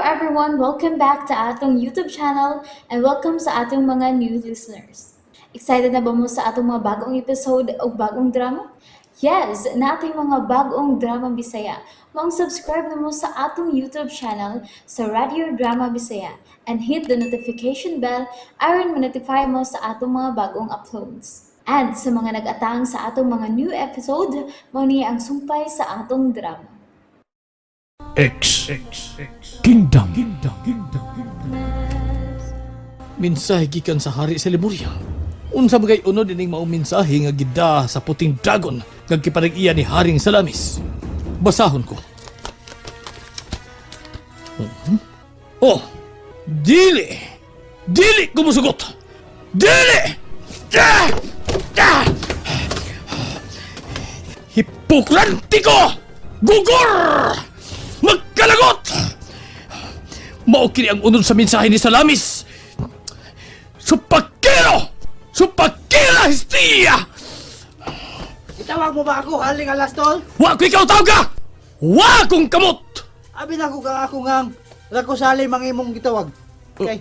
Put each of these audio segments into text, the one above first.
everyone! Welcome back to atong YouTube channel and welcome sa atong mga new listeners. Excited na ba mo sa atong mga bagong episode o bagong drama? Yes, nating mga bagong drama Bisaya. Maong subscribe na mo sa atong YouTube channel sa Radio Drama Bisaya and hit the notification bell aron ma-notify mo sa atong mga bagong uploads. And sa mga nag-atang sa atong mga new episode, mao ni ang sumpay sa atong drama. X Kingdom. Mensahe gikan sa hari sa Lemuria. Unsa man kay unod ining maong mensahe nga gida sa puting dragon nga gipanag-iya ni Haring Salamis. Basahon ko. Oh, dili. Dili ko musugot. Dili! Ah! Ah! Hipokrantiko! Gugor! Magkalagot! Mao kini ang unod sa mensahe ni Salamis. Supakero! Supakera Hestia! Itawag mo ba ako, Haling Alastol? Wa ko ikaw tawag ka! Wa kong kamot! Abi na ko ka ako ngang rakusali mang imong gitawag. Okay.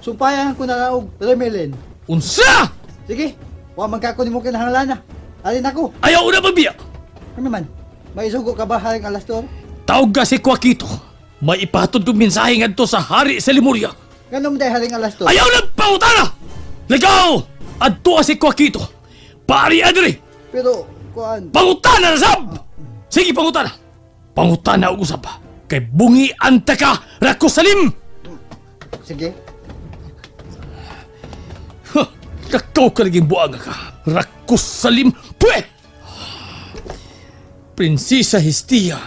Sumpayan ko na lang og Remelin. Unsa! Sige, wa man ka ko nimo kinahanglan na. Alin ako. Ayaw na magbiya! Ano man? Maisugo ka ba, Haling Alastor? Tawag ka si Kwakito. May ipatod kong mensahe ngadto sa hari sa Lemuria. Ganun day, Haling Alastor? Ayaw na pangutana! Ligaw! Adto ka si Kwakito. Pari adri! Pero, kuan, Pangutana na sab! Sige, pangutana! Pangutana og usab. Kay bungi anta ka, Rakosalim! Sige. Huh, lakaw ka naging buanga ka. Rakosalim, pwe! Prinsesa Hestia,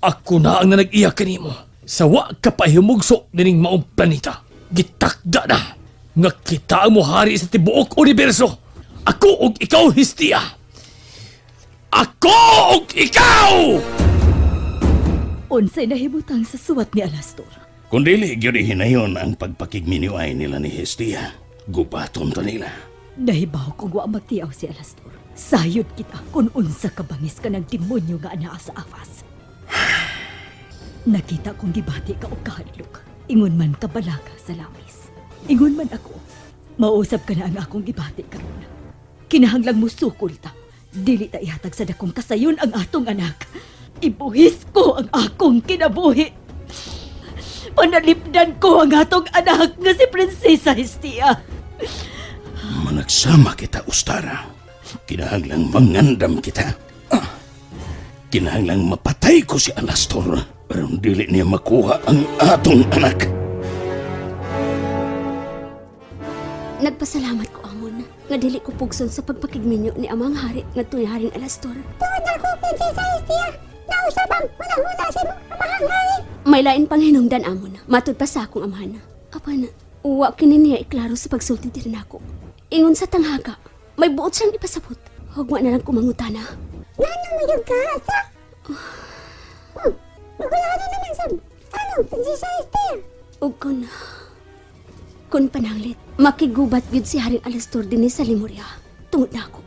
ako na ang nanag-iya kanimo. Sa wa ka pa humugso nining maong planeta. Gitakda na nga kita ang mohari sa tibuok universo. Ako og ikaw, Hestia. Ako og ikaw! Unsay nahimutang sa suwat ni Alastor? Kung dili gyud hinayon ang pagpakigminiway nila ni Hestia, gubaton ta nila. Nahibaw kung wa magtiaw si Alastor. Sayod kita kung unsa ka bangis ka ng demonyo nga anaa sa afas. Nakita kong gibati ka og kahadlok. Ingon man ka balaga sa lamis. Ingon man ako, mausab ka na ang akong gibati karon. Kinahanglang musukol ta. Dili ta ihatag sa dakong kasayon ang atong anak. Ibuhis ko ang akong kinabuhi. Panalipdan ko ang atong anak nga si Prinsesa Hestia. Managsama kita, Ustara. Kinahanglang mangandam kita. Ah, kinahanglang mapatay ko si Alastor aron dili niya makuha ang atong anak. Nagpasalamat ko amon nga dili ko pugson sa pagpakigminyo ni amang hari ngadto ni Haring Alastor. Tuod na ko, Prinsesa Hestia! Nausab ang hunahuna sa imong amahang hari! May lain pang hinungdan amon, matud pa sa akong amahan. Apan, wa kini niya iklaro sa pagsulti diri nako. Ingon sa tanghaga, may buot siyang ipasabot. Hugma na lang kumangutana. Ngano mo yung ka, sa? Oh, magulahan na naman sab. Ano, Prinsesa Hestia? Ug kun pananglit, makigubat gyud si Haring Alastor dinhi sa Lemuria. Tungod nako,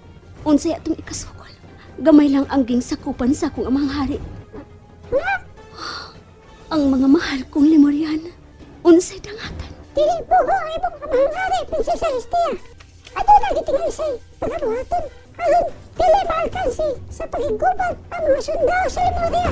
unsay atong ikasukol. Gamay lang ang ging sakupan sa akong amang hari. Ang mga mahal kong Lemurian, unsay dangatan. Dili bugo ang imong amahang hari, Prinsesa Hestia! Aduna gitingali say pagabuhaton aron dili maalkansi sa pagigubat ang mga sundao sa Lemuria!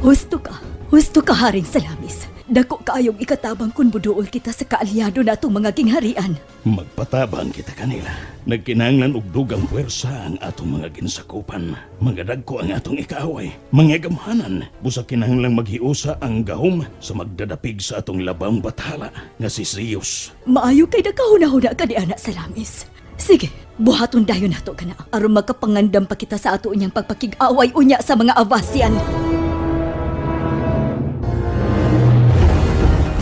Husto ka. Husto ka, Haring Salamis. Dako kaayong ikatabang kun buduol kita sa kaalyado na atong mga gingharian. Magpatabang kita kanila. Nagkinahanglan og dugang puwersa ang atong mga ginsakupan. Mga dagko ang atong ikaaway. Mga gamhanan. Busa kinahanglang maghiusa ang gahom sa magdadapig sa atong labang bathala nga si Zeus. Maayo kay nakahuna-huna ka ni Ana Salamis. Sige, buhaton dayon nato ka na. Aron makapangandam pa kita sa ato unyang pagpakig-away unya sa mga Avasian.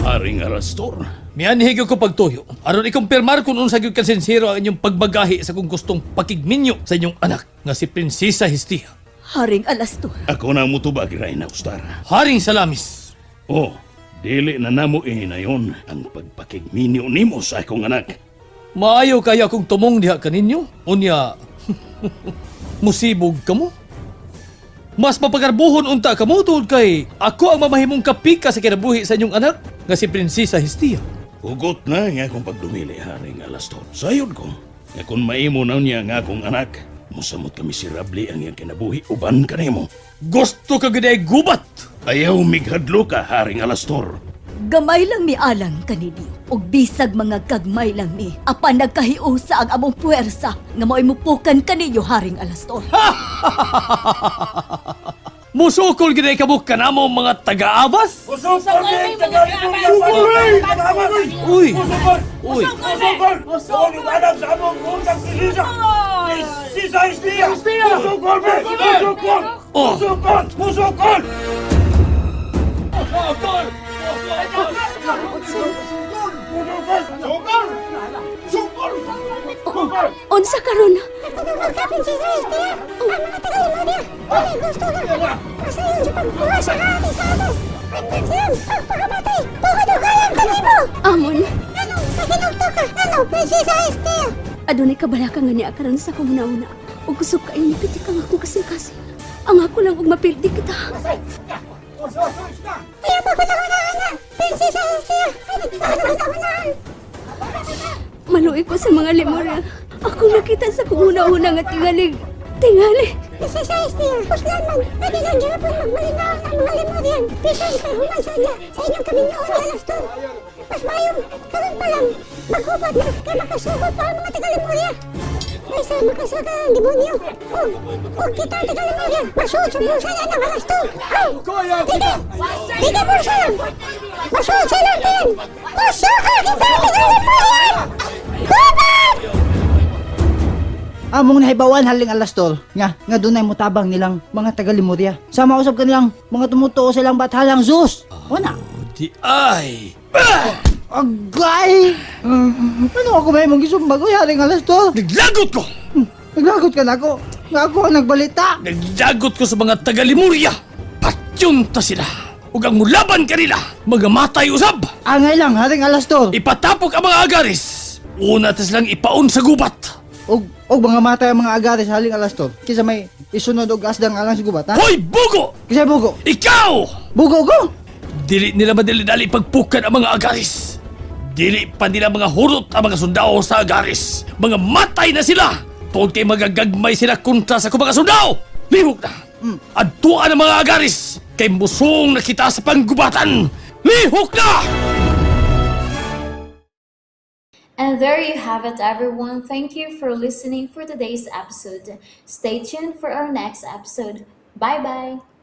Haring Alastor, Mianhi gyud ko pagtuyo. Aron ikumpirmar kung unsa gyud ka sinsero ang inyong pagbagahi sa kung gustong pakigminyo sa inyong anak nga si Prinsesa Hestia. Haring Alastor, ako na mutubag na Ustara. Haring Salamis, Oh, dili na namo ihinayon ang pagpakigminyo nimo sa akong anak. Maayo kaya kung tumong diha kaninyo. Unya, musibog ka mo. Mas mapagarbuhon unta kamo tungod kay ako ang mamahimong kapika sa kinabuhi sa inyong anak nga si Prinsesa Hestia. Hugot na nga akong pagdumili, Haring Alastor. Sayod ko, nga kung maimo na niya nga akong anak, musamot ka miserable ang iyang kinabuhi uban kanimo. Gusto ka gid ay gubat. Ayaw mighadlo ka, Haring Alastor. Gamay lang mi alang kaninyo ug bisag mga gagmay lang mi apan nagkahiusa ang among puwersa nga mao'y mupukan kaninyo, Haring Alastor. Musukol gid ay kamo kanamo mga taga-abas. Uy! Uy! Oh! Unsa karon? Nagtagawag ka, Prinsesa Hestia! Ang mga taga-Lemuria, wala gusto nga! Masayon sa pagkuha sa hari sa Adas! Ang silang pagpakamatay! Tungod og alam kanimo! Amon, Ano? Naginugto ka! Ano, Prinsesa Hestia? adunay kabalaka nga niya karon sa akong una-una. Ug kusog kaayo nipitik ang akong kasing-kasing. Ang ako lang og mapildi kita. Kaya pa ko na, Prinsesa Hestia! Ay, nagpapakuna-unaan! Maluoy ko sa mga Lemuria. Ako nakita sa akong una-una nga tingalig. Tingali. Prinsesa Hestia, puslan man, pwede lang gihapon magmalinaon ang mga Lemurian. Bisan kay human sa niya, sa inyong kaminyoon ni Alastor. Mas mayong, karon pa lang, maghubat na, kay makasugod pa ang mga taga-Lemuria. Kaysa makasaka ang demonyo. Og kita ang taga-Lemuria, masuod sa bulsa na ng Alastor. Aw! Tige! Tige bulsa lang! Masuod sa lang din! Masuka kita ang taga-Lemurian! Gubat! Among nahibawan, Haling Alastor, nga nga dunay mutabang nilang mga taga Lemuria. Sama usab kanilang mga tumutuo silang bathalang Zeus. Una. Di ay! Agay! Ano ako may mong gisumbag oy, Haling Alastor? Naglagot ko! Naglagot ka nako. Nga ako ang nagbalita. Naglagot ko sa mga taga-Lemuria! Patyon ta sila! Ug ang mulaban kanila, mga matay usab! Angay lang, Haring Alastor. Ipatapok ang mga agaris! Una ta silang ipaon sa gubat! Og mga matay ang mga agares, Haling Alastor. Kisa may isunod og asdang alang sa gubat, ha? Hoy, bugo! Kisa bugo. Ikaw! Bugo ko. Dili nila madali-dali pagpukan ang mga agaris. Dili pa nila mga hurot ang mga sundao sa agaris. Mga matay na sila! Tungod kay magagagmay sila kontra sa mga sundao! Lihok na! Adtuan ang mga agaris! Kay musong na kita sa panggubatan! Lihok na! And there you have it, everyone. Thank you for listening for today's episode. Stay tuned for our next episode. Bye bye.